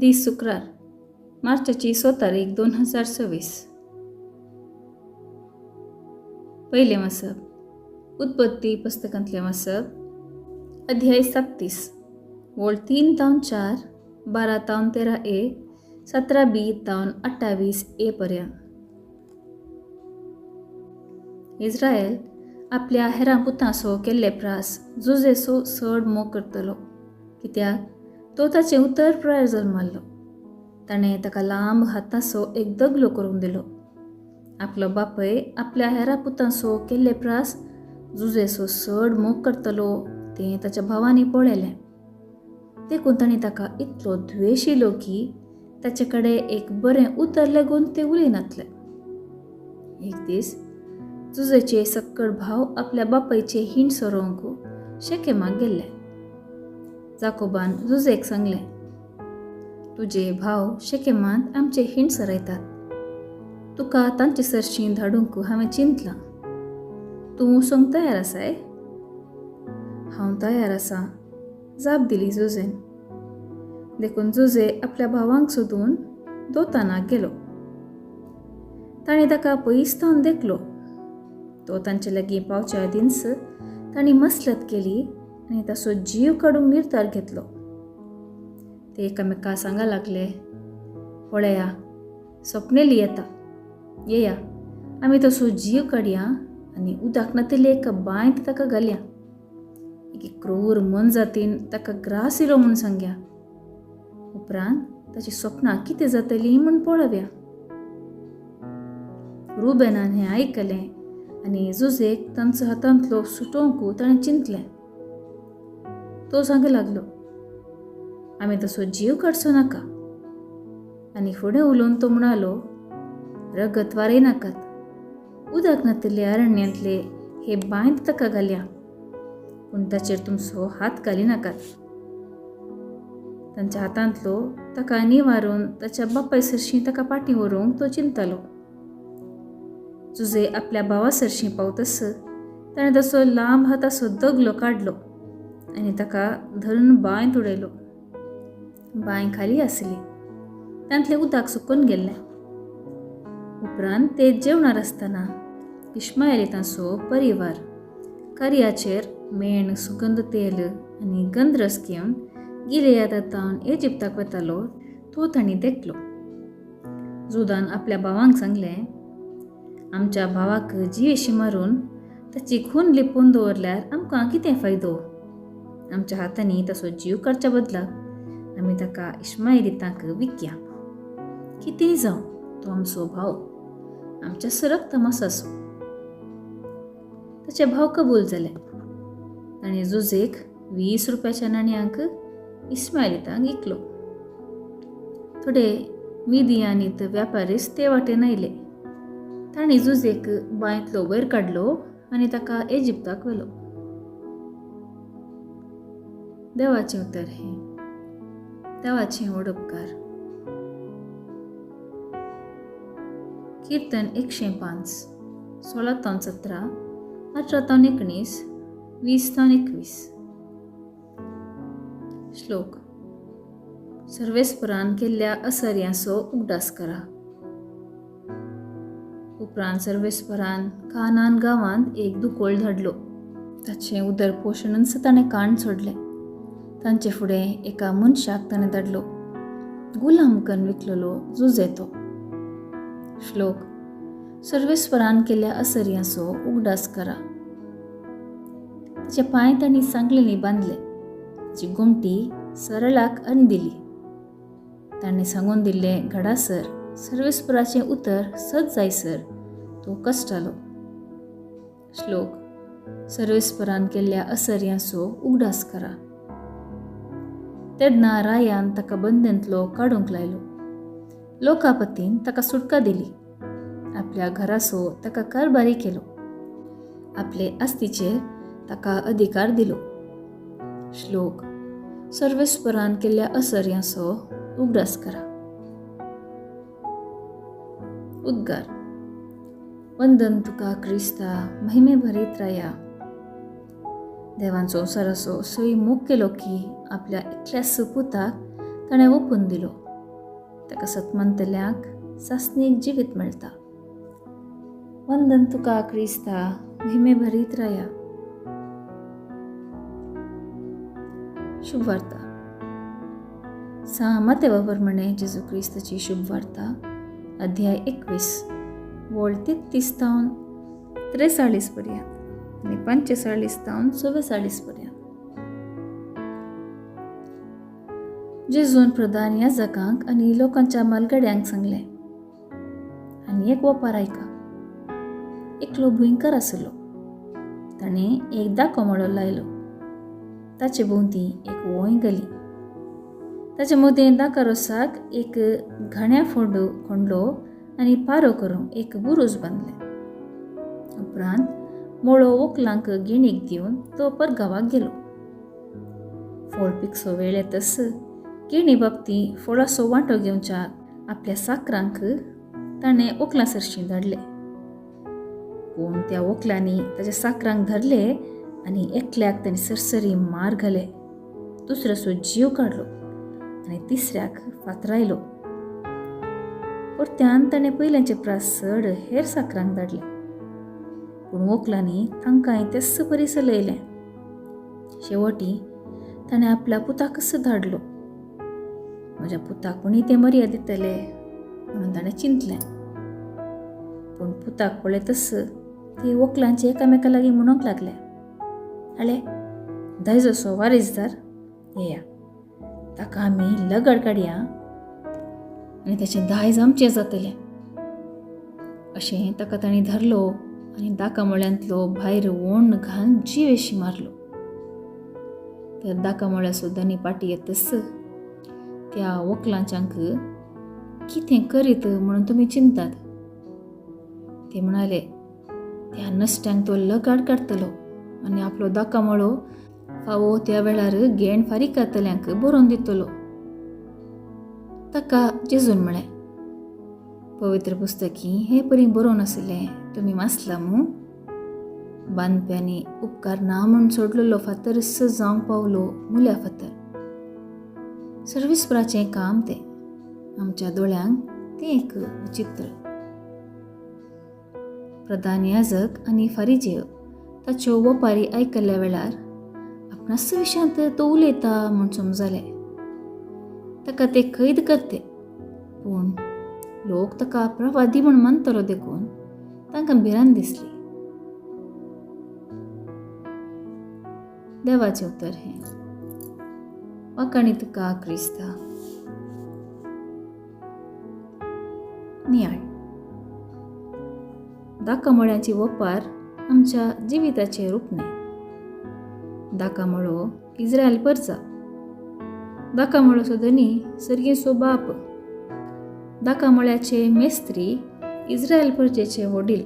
दीस शुक्रार, मार्चाची 100 तारीख 2026. पयलें वाचप उत्पत्ती पुस्तकांतलें वाचप, अध्याय 37, वळ 3 तावन 4, 12 तावन 13 ए, 17 बी तावन 28 ए पर्यंत. इस्रायल आपल्या हेरां पुतांसो केल्ले प्रास जुजेसो चड मोग करतलो, कित्याक तो ताचें उतर प्रायर जल्माल्लो. ताणें ताका लांब हातासो एक दगलो करूंक दिलो. आपलो बापय आपल्या हेरां पुतांसो केल्ले प्रास जुजेसो चड मोग करतलो तें ताच्या भावांनी पळयलें. देखून ताणें ताका इतलो द्वेश येयलो की ताचे कडेन एक बरें उतर लागून ते उलयनातले. एक दीस जुजेचे सक्कड भाव आपल्या बापायचे हिंड सोरोवंक शेकेमाक गेल्ले. जाकोबान जुजेक सांगलें, तुजे भाव शेकेमांत आमचे हिंड सरायतात, तुका तांचे सरशीं धाडूंक हांवें चिंतलां, तूं वचूंक तयार आसाय? हांव तयार आसा, जाप दिली जुजेन. देखून जुजे आपल्या भावांक सोदून दोतानाक गेलो. ताणें ताका पयस तावन देखलो. तो तांचे लागीं पावच्या आदींच तांणी मसलत केली आनी ताचो जीव काडूंक निर्धार घेतलो. ते एकामेका सांगा लागले, पळया सपनेली येता, येया आमी तसो जीव काडया आनी उदक नातिल्ले एका बांयत ताका घालया, एके क्रूर मोनजातीन ताका ग्रास येयलो म्हूण सांगया, उपरांत ताची सपनां कितें जातलीं म्हूण पळोवया. रुबेनान हें आयकलें आनी जुजेक तांचो हातांतलो सुटोवंक ताणें चिंतलें. तो सांग लागलो, आमी तसो जीव काडचो नाका. आनी फुडें उलोवन तो म्हणालो, रगत वारय नाकात, उदक नातिल्ले अरण्यांतले हे बांयत ताका घालया, पूण ताचेर तुमचो हात घाली नाकात. तांच्या हातांतलो ताका निवारून ताच्या बापाय सरशीं ताका फाटीं व्हरूंक तो चिंतालो. जुजे आपल्या भावा सरशीं पावतस ताणें तसो लांब हातासो दगलो काडलो आनी ताका धरून बांयत उडयलो. बांय खाली आसली, तांतलें उदक सुकून गेल्लें. उपरांत ते जेवणार आसतना इश्मायलितांचो परिवार कार्याचेर मेण, सुगंध तेल आनी गंधरस घेवन गिलेयादा तावन इजिप्ताक वतालो तो तांणी देखलो. जुदान आपल्या भावांक सांगलें, आमच्या भावाक जिवेशी मारून ताची खून लिपून दवरल्यार आमकां कितें फायदो? आमच्या हातांनी ताचो जीव काडच्या बदलाक आमी ताका इश्मायलितांक विकया. कितेंय जावं, तो आमचो भाव, आमच्या सरक तमासाचो. ताचे भाव कबूल जाले. ताणें जुजेक 20 रुपयाच्या नाण्यांक इस्मायलितांक विकलो. थोडे मिदियानीत व्यापारीस ते वाटेन आयले. ताणें जुजेक बांयतलो वयर काडलो आनी ताका इजिप्ताक व्हेलो. देवाचें उतर हें, देवाचें व्हड उपकार. कीर्तन 105, 16 तावन 17, 18 तावन 19, 20 तावन 21. श्लोक. सर्वेस्परान केल्ल्या असर्यांचो उगडास करा. उपरांत सर्वेस्परान कानान गांवांत एक दुकोळ धाडलो. ताचें उदर पोशणूच ताणें काण सोडलें. तांचे फुडें एका मनशाक ताणें धाडलो, गुलाम कन्न विकलेलो जुजे तो. श्लोक. सर्वेस्परान केल्ल्या असर्यांचो उगडास करा. ताचे पांय तांणी सांगलेली बांदले, ताची गोमटी सरळाक अन्न दिली. ताणें सांगून दिल्लें घडासर सर्वेस्पराचें उतर सत जायसर तो कश्टालो. श्लोक. सर्वेस्परान केल्ल्या असर्यांचो उगडास करा. तेन्ना रायान ताका बंदेंतलो काडूंक लायलो. लोकापतीन ताका सुटका दिली. आपल्या घरासो ताका कारभारी केलो. आपले आस्तीचेर ताका अधिकार दिलो. श्लोक. सर्वेस्परान केल्ल्या असर्यांचो उगडास करा. उद्गार. वंदन तुका क्रिस्ता, महिमे भरीत राया. देवान संवसाराचो असोय मोग केलो की आपल्या एकल्या सुपुताक ताणें ओपून दिलो. ताका सतमंतल्याक सासणीक जिवीत मेळटा. वंदन तुका क्रिस्ता, महिमे भरीत राया. शुभवार्ता. सां मातेवा प्रमाणे जेजू क्रिस्ताची शुभवार्ता, अध्याय 21, वळ 33 तावन 43 पर्यंत आनी 45 तावन 44 पर्यंत. जेजून प्रधान याजकांक आनी लोकांच्या मालगड्यांक सांगलें, आनी एक वपार आयका. एकलो भुंयकार आसलो, ताणें एक दाको मळो लायलो. ताचे भोंवती एक वंय घाली. ताचे मदें दाका रोसाक एक घाण्या फोंडो खणलो आनी पारो करूंक एक बुरूज बांदलें. उपरांत मळो वोकलांक गिणीक दिवन तो परगांवाक गेलो. फळ पिकसो वेळ येतस गिणी बाबती फळाचो वांटो घेवच्याक आपल्या साकरांक ताणें वोकलां सरशीं धाडले. पूण त्या वोकलांनी ताच्या साकरांक धरले आनी एकल्याक ताणें सरसरी मार घाले, दुसऱ्याचो जीव काडलो आनी तिसऱ्याक फातरायलो. परत्यान ताणें पयल्यांचे प्रास चड हेर साकरांक धाडले, पूण वोकलांनी तांकांय तेच परी चलयलें. शेवटी ताणें आपल्या पुताकच धाडलो. म्हज्या पुताक कोणी ते मर्याद दितले म्हणून ताणें चिंतलें. पूण पुताक पळयतच ते वोकलांचे एकामेका लागीं म्हणूंक लागले, आले दायजसो वारीसदार येया, ताका आमी लगड काडया आनी ताचें दायज आमचें जातलें. अशें ताका ताणें धरलो आनी दाकामळ्यांतलो भायर ओण घालून जिवेशी मारलो. तर दाकामळ्याचो धनी पाटी येतच त्या वोकलांच्यांक कितें करीत म्हणून तुमी चिंतात. ते म्हणाले, त्या नश्ट्यांक तो लगाड काडटलो आनी आपलो दाकामळो फावो त्या वेळार घेण फारीक करतल्यांक बरोवन दितलो. ताका जेजून म्हळें, पवित्र पुस्तकी हे परी बरोवन आशिल्लें तुमी वाचलां मूं? बांदप्यांनी उपकार ना म्हूण सोडलेलो फातरच जावंक पावलो मुल्या फातर. सर्विसपराचें काम तें, आमच्या दोळ्यांक तें एक विचित्र. प्रधान याजक आनी फारिजेव ताच्यो वपारी आयकल्ल्या वेळार आपणाच विशयांत तो उलयता म्हूण समजले. ताका ते कैद करते, पूण लोक ताका प्रवादी म्हूण मानतलो देखून तांकां भिरांत दिसली. देवाचें उतर हें. वाखाणी तुका क्रिस्ता. नियाळ. दाकामळ्याची वपार आमच्या जिविताचें रूप न्हय. दाकामळो इस्रायल परजा, दाकामळोचो धनी सर्गीचो बाप, दाकामळ्याचे मेस्त्री इस्रायल परजेचे वडील,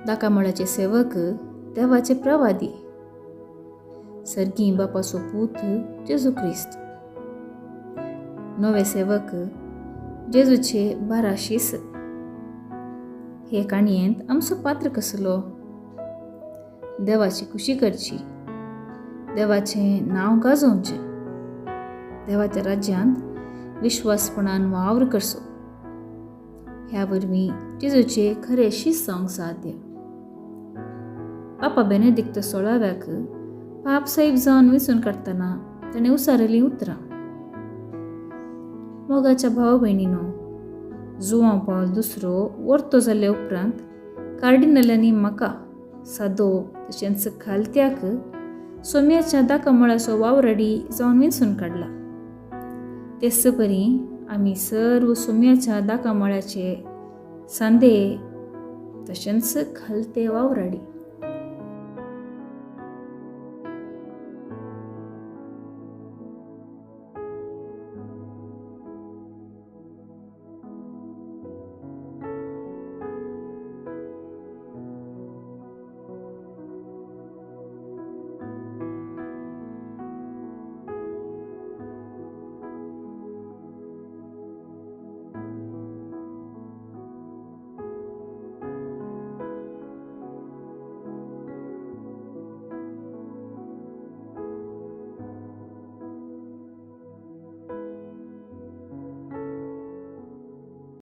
दाकामळ्याचे सेवक देवाचे प्रवादी, सर्गी बापाचो पूत जेजू क्रिस्त, नवे सेवक जेजूचे 12 शीस. हे काणयेंत आमचो पात्र कसलो? देवाची खुशी करची, देवाचें नांव गाजोवचें, देवाच्या राज्यांत विश्वासपणान वावर करचो. ह्या वरवीं जेजूचे खरे शीस जावंक साध्य. पापा बेनेदिक्त 16व्याक पाप साहेब जावन विचून काडटना ताणें उसारलीं उतरां, मोगाच्या भाव भयणीनो, जुवांव पावल दुसरो वर्तो जाल्ले उपरांत कार्डिनलांनी म्हाका सादो तशेंच खालत्याक सोम्याच्या दाकामळाचो वावराडी जावन विंचून काडला. तेच परी आमी सर्व सोम्याच्या दाकामळाचे सांदे तशेंच खालते वावराडी.